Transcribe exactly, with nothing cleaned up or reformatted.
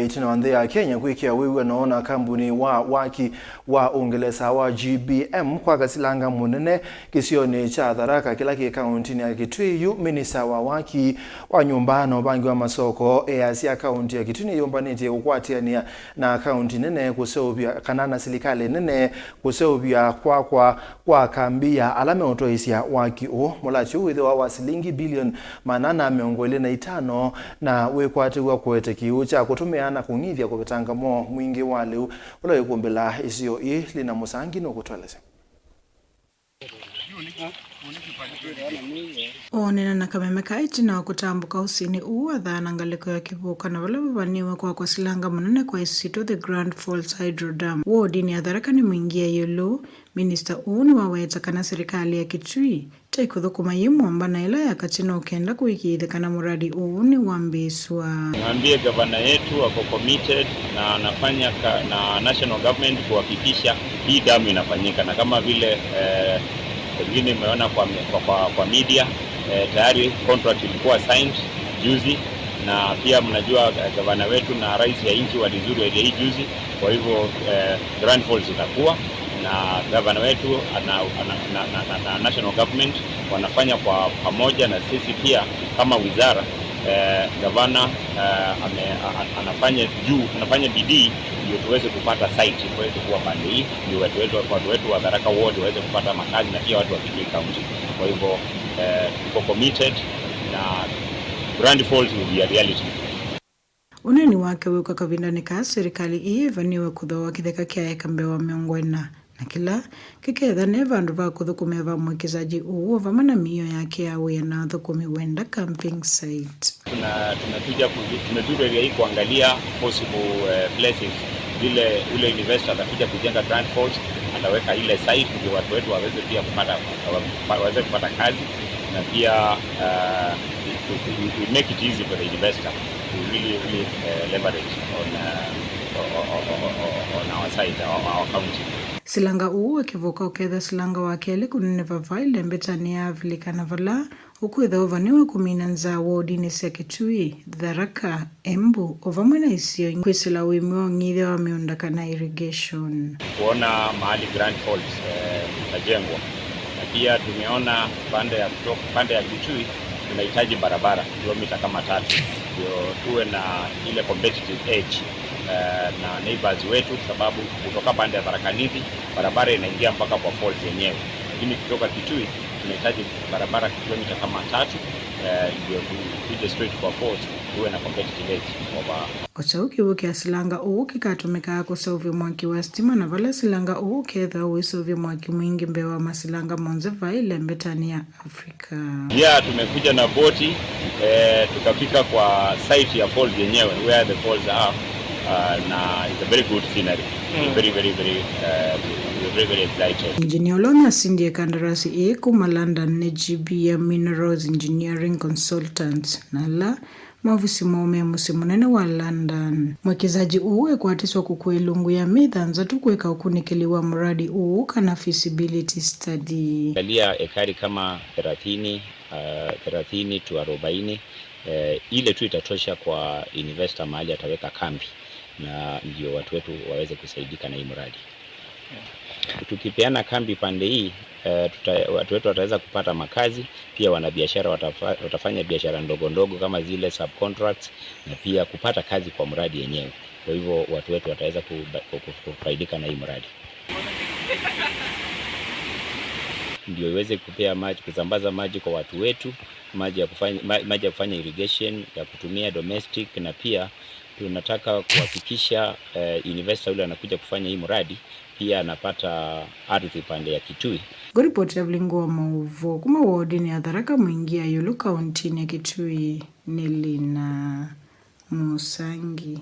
ĩtina wa nthĩ ya Kenya kwĩkĩa wĩw'ano na kambuni wa waki wa Ũngelesa wa G B M kwaka silanga mũnene kĩsionĩ kya Tharaka kĩla kĩ kauntinĩ ya Kitui. Yu minista wa waki wa nyũmba na ũvangi wa masoko easya kaunti ya Kitui nĩyũmbanĩtye kũkwatĩanĩa na kaunti nene kũseũvya, kana na silikalĩ nene kũseũvya kwakwa kwa kambi ya ala meũtwaĩsya waki ũũ. Mũlatyo ũũ wĩthĩwa wa silingi bilioni maana ana mĩongo ĩlĩ na itano na wĩkwatĩw'a kũete kĩw'ũ kya kũtũmĩa na kũng'ithya kũvetanga mwoo mwingĩ wa lĩu ũla wĩkũmbĩla isio ii. Lina Mũsangi nũkũtũelesya. Oonena na kameme ka ĩtina wa kũtambũka ũsĩnĩ ũũ wa Thana ngalĩko ya Kĩvũka na vala vavanĩwe kwakwa silanga mũnene kwa ĩsitũ The Grand Falls Hydro Dam wodinĩ ya Tharaka nĩmwingĩe ĩũlũ. Minista ũũ nĩwaweta kana silikalĩ ya Kitui ta ĩkũthũkũma yĩ mũmba na ĩla ya katĩ no kenda kũĩkĩĩthya kana mũradi ũũ nĩwambĩĩsw'a. Niwaambie gavana yetu ako committed na anafanya ka, na national government kuhakikisha hii damu inafanyika, na kama vile eh, pengine umeona kwa, kwa, kwa, kwa media eh, tayari contract ilikuwa signed juzi, na pia mnajua eh, gavana wetu na rais ya nchi walizuru area hii juzi. Kwa hivyo eh, Grand Falls itakuwa na gavana wetu ana, ana, na, na, na, na national government wanafanya kwa pamoja, na sisi pia kama wizara eh, gavana eh, ame, a- anafanya juu, anafanya bidii ndio tuweze kupata site, tuweze kuwa pande hii, ndio watu wetu, watu wetu wa Tharaka Ward waweze kupata makazi na pia watu wa Kitui County. Kwa hivyo eh, tuko committed na Grand Falls will be a reality. Ũneeni wake wĩũka kavindanĩ kaa silikalĩ ii ĩvanĩwe kũthooa kĩtheka kya eka mbee wa mĩongo ĩna, na kĩla kĩkethane vandũ va kũthũkũmĩa va mwekezaji ũũ o vamwe na mĩio yake ya wĩa na athũkũmi wenda camping site. Tuna, tumekuja kuzi- tumezuru area hii kuangalia possible eh, places vile ule investor atakuja kujenga Grand Falls, ataweka ile site ndio watu wetu waweze pia kupata wa- waweze kupata kazi, na pia uh, we, we, we make it easy for the investor to really, really uh, leverage on, uh, on our side, our, our county. Silanga ũũ wa Kĩvũka ũketha silanga wa kelĩ kũnenevawa ĩlembetanĩ ya Avilika, na vala ũkwĩtha ũvanĩwe kũmina nzaa wodinĩ sya Kitui, Tharaka, Embu, o vamwe na isio ingĩ kwĩsĩla ũĩmi wa ũng'ithya wa mĩũnda kana irrigation. Kuona mahali Grand Falls eh, itajengwa, na pia tumeona pande ya kutoka, pande ya Kitui tunahitaji barabara kilomita kama tatu ndio tuwe na ile competitive edge eh, na neighbors wetu, sababu kutoka pande ya Tharaka Nithi barabara inaingia mpaka kwa falls yenyewe, lakini kutoka Kitui tunahitaji barabara kilomita kama tatu eh, ndio tu- tuje straight kwa falls, tuwe na competitive edge over. O ta ũu kĩw'ũ kya silanga ũũ kĩkatũmĩkaa kũseũvya mwaki wa sitima, na vala silanga ũũ ũkethĩwa ũiseũvya mwaki mwingĩ mbee wa masilanga monthe va ĩlembetanĩ ya Africa. Yeah, tumekuja na boti eh, tukafika kwa site ya falls yenyewe, where the falls are uh, na it's a very good scenery. Very, very, very, uh, we're very, very excited. Engineer ũla ũnasindie kandarasi ĩĩ kuma London nĩ G B M Minerals Engineering Consultants, na ala maovisi moo me mũsyĩ mũnene wa London. Mwekezaji ũũ ekwatiswa kũkua ilungu ya myei thanthatũ kwĩka ũkunĩkĩli wa mũradi ũũ kana feasibility study. Angalia ekari kama thelathini, uh, thelathini to arobaini, eh, ile tu itatosha kwa investor mahali ataweka kambi, na ndio watu wetu waweze kusaidika na hii mradi. Tukipeana kambi pande hii eh, tuta, watu wetu wataweza kupata makazi, pia wanabiashara watafa, watafanya biashara ndogo ndogo kama zile subcontracts, na pia kupata kazi kwa mradi yenyewe. Kwa hivyo watu wetu wataweza kuba- ku- ku- kufaidika na hii mradi, ndio iweze kupea maji, kusambaza maji kwa watu wetu, maji ya kufanya, ma- maji ya kufanya irrigation ya kutumia domestic, na pia tunataka kuhakikisha eh, investor yule anakuja kufanya hii mradi pia anapata ardhi pande ya Kitui. Ngũripoti ya Vilingi wa Maũvoo kuma wodinĩ ya Tharaka Mwingi ya ĩũlũ kauntinĩ ya Kitui nĩ Lina Mũsangi.